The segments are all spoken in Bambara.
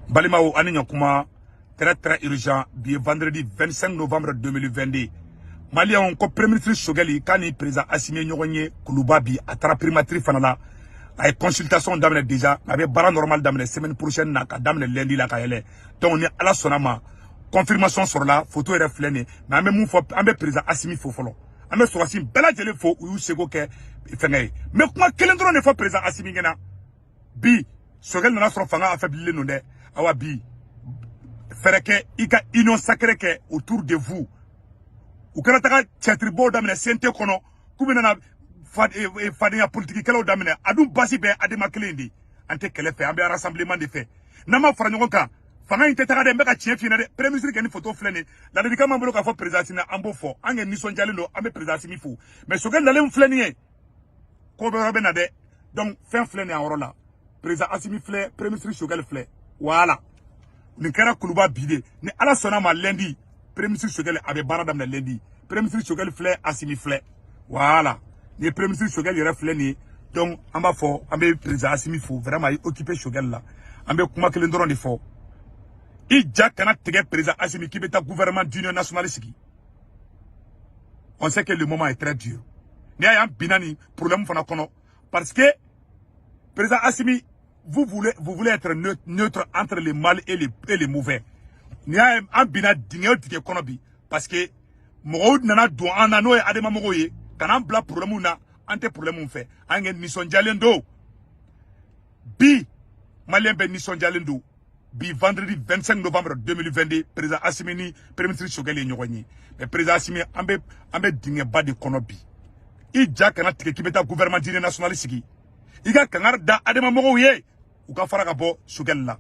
Balimaw, ani ɲakuma. Très très urgent, bi ye vendredi 25 novembre 2022. Maliyɛnw ko premier ministre Choguel k'a ni président Assimi ye ɲɔgɔn ye Kuluba bi. A taara primature fana la, a ye consultation daminɛ déjà, a bɛ baara normal daminɛ semaine prochaine na, ka daminɛ lundi la ka yɛlɛ. Donc ni Ala sɔnna ma, confirmation sɔrɔla, photo yɛrɛ filɛ nin ye. Mais an bɛ mun fɔ? An bɛ président Assimi fo fɔlɔ, an bɛ sɔrɔsi bɛɛ lajɛlen fo, u y'u seko kɛ fɛngɛ ye. N bɛ kuma kelen dɔrɔn de fɔ président Assimi ɲɛna bi. Choguel nana sɔrɔ fanga affaiblilen don dɛ. Awa bi, fɛɛrɛ kɛ i ka union sacrée kɛ autour de vous. U kana taga cɛtiribɔw daminɛ CNT kɔnɔ k'u bɛna fadenya politikikɛlaw daminɛ. A dun basi bɛɛ ADEMA kelen de. An tɛ kɛlɛ fɛ, an bɛ rassemblement de fɛ. N'an ma fara ɲɔgɔn kan, fanga in tɛ taga dɛ. N bɛ ka tiɲɛ f'i ɲɛna dɛ. Premier ministre kɛ ni photo filɛ nin ye, ladilikan m'an bolo k'a fɔ président Assimi, an b'o fɔ. An kɛ nisɔndiyalen don, an bɛ président Assimi fo. Mais Choguel nalen filɛ nin ye, ko bɛ yɔrɔ bɛ na dɛ. Donc fɛn filɛ nin ye, a yɔrɔ la président Assimi filɛ, premier ministre Choguel filɛ. Voilà, nin kɛra Kuluba bi de. Ni Ala sɔnna ma, lundi premier ministre Choguel a bɛ baara daminɛ lundi. Premier ministre Choguel filɛ, Assimi filɛ. Voilà, nin ye premier ministre Choguel yɛrɛ filɛ nin ye. Donc an b'a fɔ, an bɛ président Assimi fo vraiment, a ye occupé Choguel la. An bɛ kuma kelen dɔrɔn de fɔ: i ja kana tigɛ, président Assimi, k'i bɛ taa gouvernement d'union nationale sigi. On sait que le moment est très dur. N'i y'a ye an binna nin problème fana kɔnɔ, parce que président Assimi, vous voulez être neutre entre le mal et le mauvais. N'i y'a ye an binna dingɛ o dingɛ kɔnɔ bi, parce que mɔgɔw nana don an na, n'o ye ADEMA mɔgɔw ye, ka n'an bila problème na. An tɛ problème fɛ. An kɛ nisɔndiyalen don bi, maliyɛn bɛɛ nisɔndiyalen don bi, vendredi 25 novembre 2022. Président Assimi ni premier ministre Choguel ye ɲɔgɔn ye. Mais président Assimi, an bɛ dingɛba de kɔnɔ bi. I ja kana tigɛ k'i bɛ taa gouvernement d'union nationale sigi. I ka kangari da ADEMA mɔgɔw ye, u ka fara ka bɔ Choguel la.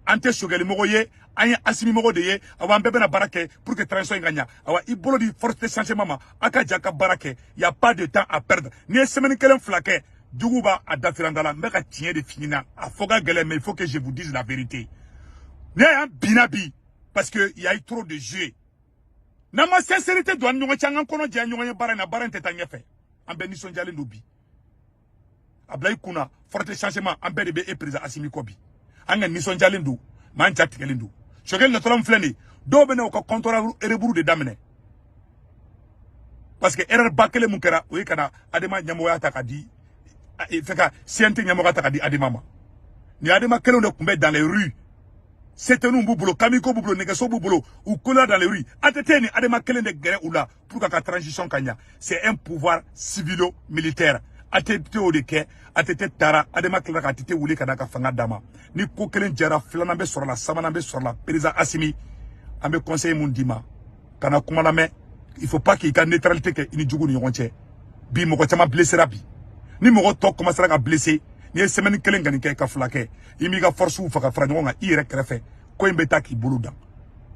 An tɛ Choguel mɔgɔ ye, an ye Assimi mɔgɔ de ye. Awa, an bɛɛ bɛna baara kɛ pour que transition in ka ɲa. Awa, i bolo di force de changement ma, a ka ja ka baara kɛ. Y a pas de temps à perdre. N'i ye semaine kelen fila kɛ, jugu b'a a dafiranda la. N bɛ ka tiɲɛ de f'i ɲɛna, a fɔ ka gɛlɛn, mais il faut que je vous dise la vérité. N'i y'an binna bi, parce que y a eu trop de jeux. N'an ma sincérité don an ni ɲɔgɔn cɛ, an k'an kɔnɔ jɛya ɲɔgɔn ye baara in na, baara in tɛ taa ɲɛfɛ. An bɛɛ nisɔndiyalen don bi. A bila i kunna, force de changement, an bɛɛ de bɛ e président Assimi kɔ bi. An ka nisɔndiyalen don, mais an ja tigɛlen don. Choguel natɔla min filɛ nin ye, dɔw bɛ na u ka compte à rebours de daminɛ, parce que erreur ba kelen mun kɛra, o ye ka na ADEMA ɲɛmɔgɔya ta ka di fɛ, ka CNT ɲɛmɔgɔya ta ka di ADEMA ma. Nin ADEMA kelenw de tun bɛ dans les rues. CTNw b'u bolo, Kamiko b'u bolo, nɛgɛso b'u bolo, u kola dans les rues. ATT ni ADEMA kelen de gɛrɛ u la pour que ka transition ka ɲa. C'est un pouvoir civilo-militaire. ATT o de kɛ. ATT taara, ADEMA tilala ka ATT wuli ka na ka fanga d'a ma. Ni ko kelen jɛra, filanan bɛ sɔrɔ la, sabanan bɛ sɔrɔ la. Président Assimi, an bɛ conseil mun d'i ma? Kana kuma lamɛn. Il faut pas k'i ka neutralité kɛ i ni jugu ni ɲɔgɔn cɛ. Bi mɔgɔ caman blessera bi. Ni mɔgɔ tɔ commencera ka blessé, n'i ye semaine kelen kɔni kɛ ka fila kɛ, i m'i ka force faga fara ɲɔgɔn kan i yɛrɛ kɛrɛfɛ, ko in bɛ taa k'i bolo dan.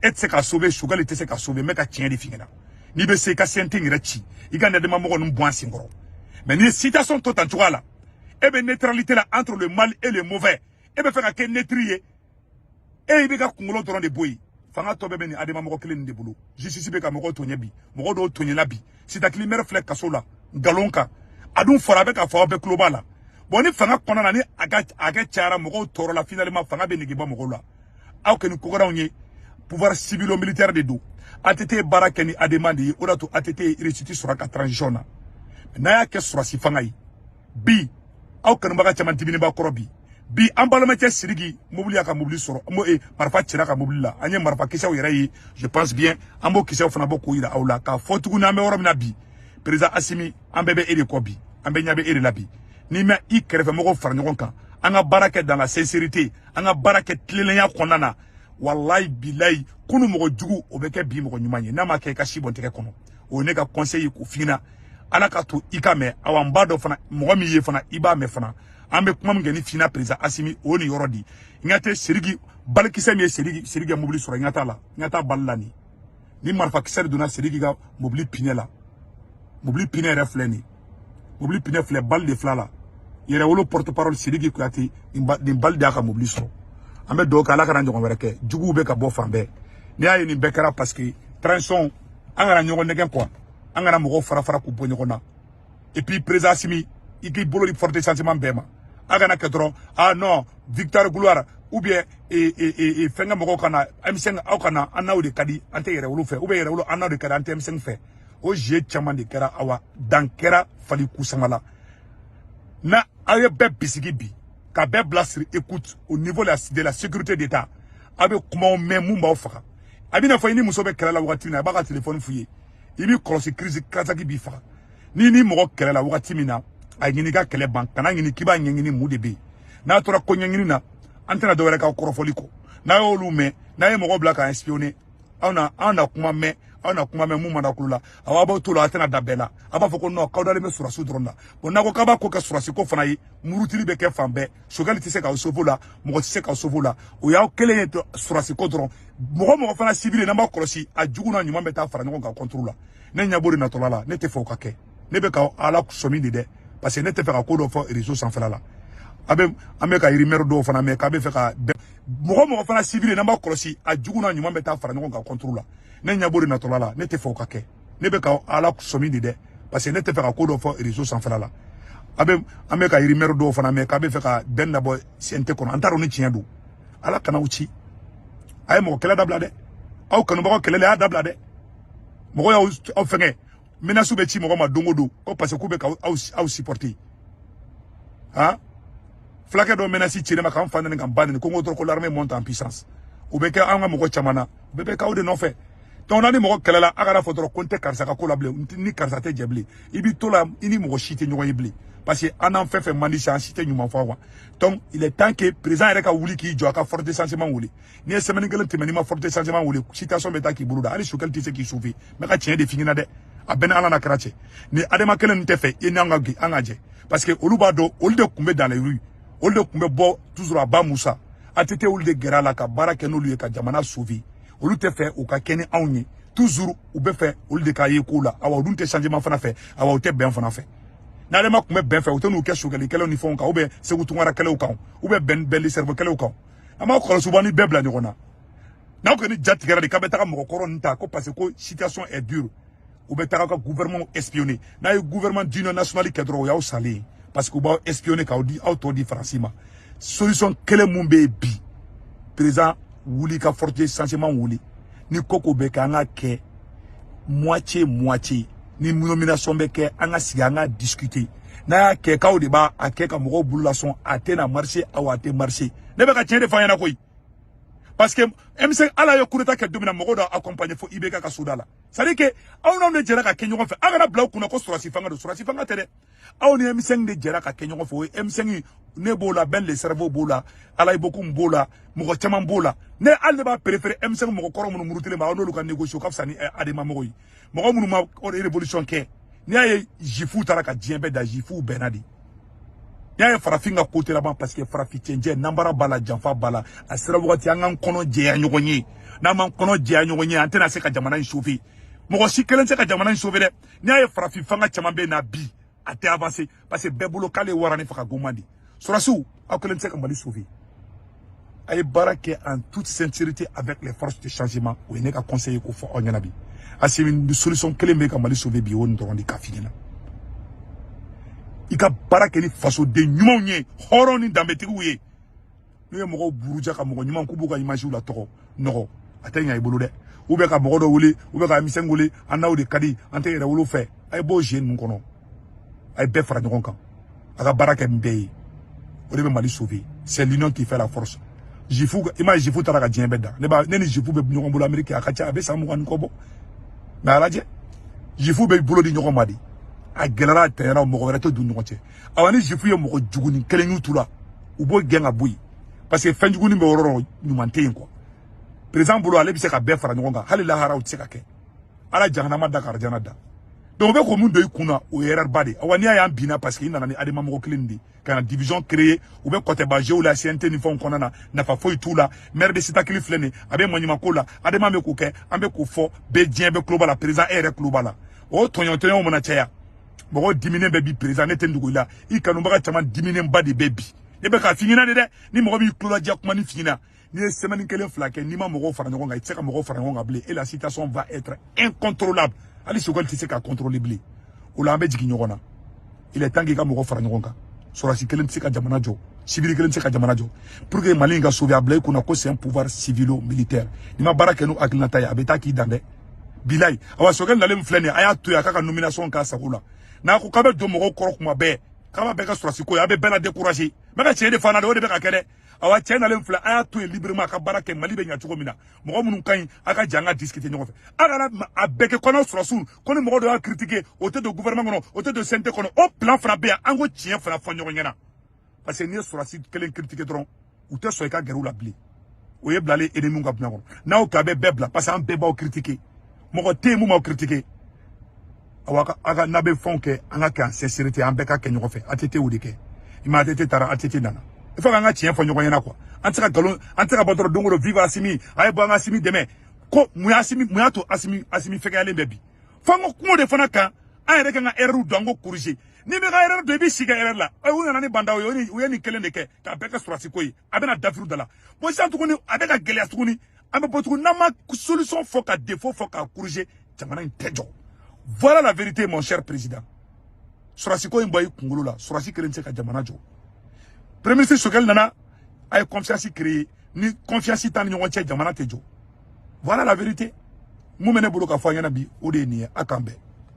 E tɛ se ka sauver, Choguel tɛ se ka sauver. N bɛ ka tiɲɛ de f'i ɲɛna. N'i bɛ se, i ka CNT yɛrɛ ci, i ka ADEMA mɔgɔ ninnu bɔ an senkɔrɔ. Mais n'i ye situation to tan cogoya la, e bɛ neutralité la entre le mal et le mauvais, e bɛ fɛ ka kɛ neutre ye, e b'i ka kunkolo dɔrɔn de bɔ yen. Fanga tɔ bɛɛ bɛ nin ADEMA mɔgɔ kelen nin de bolo. Justice bɛ ka mɔgɔw tɔɲɛ bi, mɔgɔ dɔw tɔɲɛna bi. Sitakili maire filɛ kaso la nkalon kan. A dun fɔra, a bɛ k'a fɔ, aw bɛɛ tulo b'a la. Bon, ni fanga kɔnɔna na, ni a ka a kɛ cayara, mɔgɔw tɔɔrɔ la, finalement fanga bɛ nege bɔ mɔgɔw la. Aw kɛ ni kokɔrɔw ye, pouvoir civilo militaire de don. ATT ye baara kɛ ni ADEMA de ye, o de y'a to ATT ye réussite sɔrɔ a ka transition na. N'a y'a kɛ sɔrɔsi fanga ye bi, aw kanubaga caman dimini b'a kɔrɔ bi. Bi an balimacɛ Sidiki, mobili y'a ka mobili sɔrɔ, mo e marifa cira ka mobili la. An ye marifa kisɛw yɛrɛ ye, je pense bien, an b'o kisɛw fana bɔ k'o yira aw la, k'a fɔ tuguni. An bɛ yɔrɔ min na bi, président Assimi, an bɛɛ bɛ e de kɔ bi, an bɛɛ ɲɛ bɛ e de la bi. N'i ma i kɛrɛfɛmɔgɔw fara ɲɔgɔn kan, an ka baara kɛ dans la sincérité, an ka baara kɛ tilennenya kɔnɔna na, walayi bilayi, kunu mɔgɔ jugu, o bɛ kɛ bi mɔgɔ ɲuman ye. N'a ma kɛ, i ka si bɔn tɛgɛ kɔnɔ. O ye ne ka conseil ye k'o f'i ɲɛna. Ala ka to i ka mɛn. Awa, n b'a dɔn fana, mɔgɔ min ye fana, i b'a mɛn fana. An bɛ kuma min kɛ ni fina, président Assimi, o ni yɔrɔ di n ka tɛ Sidiki balikisɛ min ye Sidiki ka mobili sɔrɔ, n ka t'a la, n ka taa bali la. Nin ni marifakisɛ de donna Sidiki ka mobili pinɛ la. Mobili pinɛ yɛrɛ filɛ nin, mobili pinɛ filɛ, bali de filɛ la. Yɛrɛwolo porte parole Sidiki Kuyate, nin bali de y'a ka mobili sɔrɔ. An bɛ dugawu kɛ, Ala kana ɲɔgɔn wɛrɛ kɛ. Juguw bɛ ka bɔ fan bɛɛ. N'i y'a ye nin bɛɛ kɛra, parce que transition, an kana ɲɔgɔn nɛgɛn quoi, an kana mɔgɔw fara fara k'u bɔ ɲɔgɔn na. Et puis président Assimi, i k'i bolo di force de changement bɛɛ ma. A kana kɛ dɔrɔn, ah non, victoire, gloire, ou bien fɛnkɛ mɔgɔw ka na M5, aw ka na, an n'aw de ka di, an tɛ Yɛrɛwolo fɛ, ou bien Yɛrɛwolo, an n'aw de ka di, an tɛ M5 fɛ. O jeu caman de kɛra. Awa, dan kɛra fali kusama la. Na aw ye bɛɛ bisigi bi ka bɛɛ bila sur écoute au niveau de la sécurité d'État. A bɛ kumaw mɛn mun b'aw faga. A bɛna fɔ i ni muso bɛ kɛlɛ la wagati min na, a b'a ka téléphone f'u ye, i b'i kɔlɔsi, crise cardiaque b'i faga. Ni ni mɔgɔ kɛlɛ la wagati min na, a ɲini i ka kɛlɛ ban, kana ɲini k'i b'a ɲɛɲini mun de bɛ yen. N'a tora ko ɲɛɲini na, an tɛna dɔwɛrɛ k'aw kɔrɔfɔli kɔ. N'a y'olu mɛn, n'a ye mɔgɔw bila ka espionner, aw na, aw na kuma mɛn, aw na kuma mɛn mun mana kulo la. Aw b'aw to la, a tɛna da bɛɛ la. A b'a fɔ ko non, k'aw dalen bɛ surasi dɔrɔn na. Bon, n'a ko k'a b'a ko kɛ surasi ko fana ye, murutili bɛ kɛ fan bɛɛ. Choguel tɛ se k'aw sauver la, mɔgɔ tɛ se k'aw sauver la. O y'aw kelen ye surasi ko dɔrɔn. Mɔgɔ mɔgɔ fana civil, n'an b'a kɔlɔsi, a jugu n'a ɲuman bɛ taa fara ɲɔgɔn kan contre la. Ne ɲɛ b'o de natɔla la. Ne tɛ fɛ o ka kɛ. Ne bɛ ka ala sɔmi de dɛ, parce que ne tɛ fɛ ka ko dɔ fɔ réseau sanfɛla la. A bɛ, an bɛ ka rumeur dɔw fana mɛn k'a bɛ fɛ ka mɔgɔ mɔgɔ fana civil, n'an b'a kɔlɔsi, a jugu n'a ɲuman bɛ taa fara ɲɔgɔn kan contre la. Ne ɲɛ b'o de natɔla la. Ne tɛ fɛ o ka kɛ. Ne bɛ ka ala sɔmi de dɛ, parce que ne tɛ fɛ ka ko dɔ fɔ réseau sanfɛla la. A bɛ, an bɛ ka rumeur dɔw fana mɛn k'a bɛ fɛ ka bɛn labɔ CNT kɔnɔ. An t'a dɔn ni tiɲɛ don. Ala kana aw ci. A ye mɔgɔ kɛlɛ dabila dɛ. Aw kanubagaw kɛlɛli, a y'a dabila dɛ. Mɔgɔ y'aw aw fɛngɛ, menace bɛ ci mɔgɔ ma don o don ko parce que k'u bɛ ka aw supporter. Han, fulakɛ dɔ menace ci ne ma k'an fa neni, k'an ba neni, ko n ko dɔrɔn ko l'armée monte en puissance. O bɛ kɛ an ka mɔgɔ caman na, o bɛɛ bɛ k'aw de nɔfɛ. Donc n'a ni mɔgɔ kɛlɛla, a kana fɔ dɔrɔn ko n tɛ karisa ka ko la bilen, ni karisa tɛ jɛ bilen. I b'i to la, i ni mɔgɔ si tɛ ɲɔgɔn ye bilen, parce que an n'an fɛn fɛn man di sa, an si tɛ ɲuman fɔ quoi. Donc il est temps que président yɛrɛ ka wuli k'i jɔ, a ka force de changement wuli. N'i ye semaine kelen tɛmɛ, n'i ma force de changement wuli, situation bɛ taa k'i bolo da. Hali Choguel tɛ se k'i sauver. N bɛ ka tiɲɛ de f'i ɲɛna dɛ. A bɛɛ ni ala n'a kɛra cɛ. Ni adama kelen tɛ fɛ i n'an ka an ka jɛ, parce que olu b'a dɔn, olu de tun bɛ dans les rues, olu de tun bɛ bɔ toujours. A ba Musa ATT, olu de gɛrɛ a la ka baara kɛ n'olu ye ka jamana sauver. Olu tɛ fɛ u ka kɛ ni anw ye toujours. U bɛ fɛ olu de ka ye kow la. Awa, olu tɛ changement fana fɛ, awa, u tɛ bɛn fana fɛ. N'ale ma tun bɛ bɛn fɛ, u tɛ n'u kɛ Choguel ni fɛnw kan, ou bien Segu Tunkara kɛlɛw kan, ou bien bɛn bɛn cerveau kɛlɛw kan. An b'a kɔlɔsi, u b'an ni bɛɛ bila ɲɔgɔn na. N'aw kɔni ja tigɛra de k'a bɛ taga mɔgɔkɔrɔ ninnu ta ko parce que ko situation est dure, u bɛ taga ka gouvernement espionner. N'a ye gouvernement d'union nationale kɛ dɔrɔn, o y'aw salen ye, parce que u b'aw espionner k'aw di, aw tɔ di Faransi ma. Solution kelen mun bɛ yen bi? Président wuli ka force de changement wuli. Ni ko ko bɛ kɛ, an ka kɛ moitié moitié. Ni nomination bɛ kɛ, an ka sigi, an ka discuter. N'a y'a kɛ k'aw de b'a a kɛ ka mɔgɔw bolo lasɔn, a tɛna marcher. Awa, a tɛ marcher. Ne bɛ ka tiɲɛ de fɔ an ɲɛna koyi, parce que M5, ala ye coup d'état kɛ don min na, mɔgɔw dɔ accompagner fo IBK ka soda la. C'est à dire que aw n'anw de jɛra ka kɛ ɲɔgɔn fɛ. Aw kana bila aw kunna ko sɔrɔsi fanga don. Sɔrɔsi fanga tɛ dɛ. Aw ni M5 de jɛra ka kɛ ɲɔgɔn fɛ. O ye M5, ne b'o la, Ben le cerveau b'o la, Alayi Bokum b'o la, mɔgɔ caman b'o la. Ne hali ne b'a préféré M5 mɔgɔ kɔrɔ minnu murutilen ma, aw n'olu ka négocier, o ka fisa ni ADEMA mɔgɔw ye, mɔgɔ minnu ma révolution kɛ. N'i y'a ye juifu taara ka diɲɛ bɛɛ da, juifuw bɛnna de. N'i y'a ye farafin ka ko tɛ laban, parce que farafin cɛncɛn nanbara b'a la, janfa b'a la. A sera wagati an k'an kɔnɔ jɛya ɲɔgɔn ye. N'an m'an kɔnɔ jɛya ɲɔgɔn ye, an tɛna se ka jamana in sauver. Mɔgɔ si kelen tɛ se ka jamana in sauver dɛ. N'i y'a ye farafin fanga caman bɛ na bi, a tɛ avancer, parce que bɛɛ bolo k'ale ye wara ni faga goman de. Sɔrɔsiw, aw kelen tɛ se ka Mali sauver. A ye baara kɛ en toute sincérité avec les forces de changement. O ye ne ka conseil ye k'o fɔ aw ɲɛna bi. Assimi, solution kelen bɛ ka Mali sauver bi, o nin dɔrɔn de k'a f'i ɲɛna. I ka baara kɛ ni fasoden ɲumanw ye, hɔrɔn ni danbetigiw ye. N'u ye mɔgɔw buruja ka mɔgɔ ɲuman k'u b'u ka image la tɔgɔ nɔgɔ, a tɛ ɲa i bolo dɛ. U bɛ ka mɔgɔ dɔ wele, u bɛ ka misɛn wele, an n'aw de ka di, an tɛ Yɛrɛwolo fɛ. A ye bɔ o jeu ninnu kɔnɔ. A ye bɛɛ fara ɲɔgɔn kan, a ka baara kɛ nin bɛɛ ye. O de bɛ Mali sauver. C'est l'union qui fait la force. Juifu, i ma ye, juifu taara ka diɲɛ bɛɛ da. Ne b'a, ne ni juifu bɛ ɲɔgɔn bolo Amérique, a ka ca, a bɛ san 20 ni kɔ bɔ. Mais a lajɛ, juifu bɛ bolo di ɲɔgɔn ma de. A gɛlɛyara, a tɛɲɛna, mɔgɔ wɛrɛ tɛ don ɲɔgɔn cɛ. Awa, ni juifu ye mɔgɔ jugunin kelen y'u tu la, u b'o gɛn ka bɔ yen, parce que fɛn jugunin bɛ yɔrɔ o yɔrɔ, ɲuman tɛ yen quoi. Président bolo, ale bɛ se ka bɛɛ fara ɲɔgɔn kan. Hali lahara, o tɛ se ka kɛ. Ala jahanama da ka arijana da. Donc o bɛ k'o mun don i kun na, o ye erreur ba de ye. Awa, n'i y'a ye an binna, parce que i nana ni ADEMA mɔgɔ kelen de ye ka na division créer. U bɛ kɔtɛba jeu la CNT ni fɛnw kɔnɔna na, nafa foyi t'u la. Maire de Sitakili filɛ nin ye, a bɛ maɲumanko la. ADEMA bɛ k'o kɛ, an bɛ k'o fɔ bɛɛ, diɲɛ bɛɛ tulo b'a la, président e yɛrɛ tulo b'a la. O tɔɲɔ tɔɲɔw mana caya, mɔgɔw diminen bɛ bi. Président, ne tɛ n dogo i la, i kanubaga caman diminenba de bɛ bi. Ne bɛ k'a f'i ɲɛna de dɛ. Ni mɔgɔ b'i tulo lajɛ kuma ni f'i ɲɛna, n'i ye semaine kelen fila kɛ, n'i ma mɔgɔw fara ɲɔgɔn kan, i tɛ se ka mɔgɔw fara ɲɔgɔn kan bilen, et la situation va être incontrôlable. Hali Choguel tɛ se ka contrôler bilen. O la, an bɛ jigin ɲɔgɔn na. Il est temps k'i ka mɔgɔw fara ɲɔgɔn kan. Sɔrɔdasi kelen tɛ se ka jamana jɔ, civil kelen tɛ se ka jamana jɔ. Pour que Mali in ka sauver, a bila i kunna ko c'est un pouvoir civilo militaire. N'i ma baara kɛ n'o hakilinata ye, a bɛ taa k'i dan dɛ, bilayi. Awa, Choguel nalen filɛ nin ye, a y'a to yen a k'a ka nomination k'a sago la. N'a ko k'a bɛ don mɔgɔw kɔrɔ kuma bɛɛ, k'a b'a bɛɛ ka sɔrɔdasi ko ye, a bɛ bɛɛ la décourager. N bɛ ka tiɲɛ de fɔ an na dɛ, o de bɛ ka kɛ dɛ. Awa, cɛ nalen filɛ, a y'a to yen librement a ka baara kɛ. Mali bɛ ɲɛ cogo min na, mɔgɔ minnu ka ɲi, a ka jɛ an ka discuter ɲɔgɔn fɛ. A kana a bɛɛ kɛ kɔnɔ sɔrɔdasiw ko ni mɔgɔ dɔ y'a critiquer, o tɛ don gouvernement kɔnɔ, o tɛ don CNT kɔnɔ. O plan fana bɛ yan, an ko tiɲɛ fana fɔ ɲɔgɔn ɲɛna, parce que n'i ye sɔrɔdasi kelen critiquer dɔrɔn, u tɛ sɔn i ka gɛrɛ u la bilen. O ye bilalen ennemi ka bila kɔnɔ. N'aw kɛ, a bɛ bɛɛ bila, parce que an bɛɛ b'aw critiquer. Mɔgɔ tɛ yen mun b'aw critiquer. Awa, a ka n'a bɛ fɛnw kɛ, an ka kɛ en sincérité, an bɛɛ ka kɛ ɲɔgɔn fɛ. ATT o de kɛ i ma, ATT taara, ATT nana. Il faut k'an ka tiɲɛ fɔ ɲɔgɔn ɲɛna quoi. An tɛ se ka nkalon, an tɛ se ka bɔ dɔrɔn don o don: "Vive Assimi, a ye bɔ, an ka Assimi dɛmɛ." Ko mun y'a Assimi, mun y'a to Assimi fɛgɛyalen bɛ bi? F'an ko kungo de fana kan, an yɛrɛ kan ka erreur dɔn, an ko corriger. N'i bɛ ka erreur dɔn, i bɛ si ka erreur la. U nana ni bandaw ye, u ye nin kelen de kɛ k'a bɛɛ kɛ sɔrɔdasi ko ye. A bɛna dafiru da la. Bon, sisan tuguni a bɛ ka gɛlɛya tuguni, an bɛ bɔ tuguni. N'an ma solution fɔ, ka défaut fɔ, k'a corriger, jamana in tɛ jɔ. Voilà la vérité, mon cher président. Sɔrɔdasi ko in bɔ i kunkolo la, sɔrɔdasi kelen tɛ se ka jamana jɔ. Premier ministre Choguel nana, a ye confiance créer. Ni confiance t'an ni ɲɔgɔn cɛ, jamana tɛ jɔ. Voilà la vérité. Mun bɛ ne bolo ka fɔ an ɲɛna bi, o de ye nin ye. A k'an bɛn.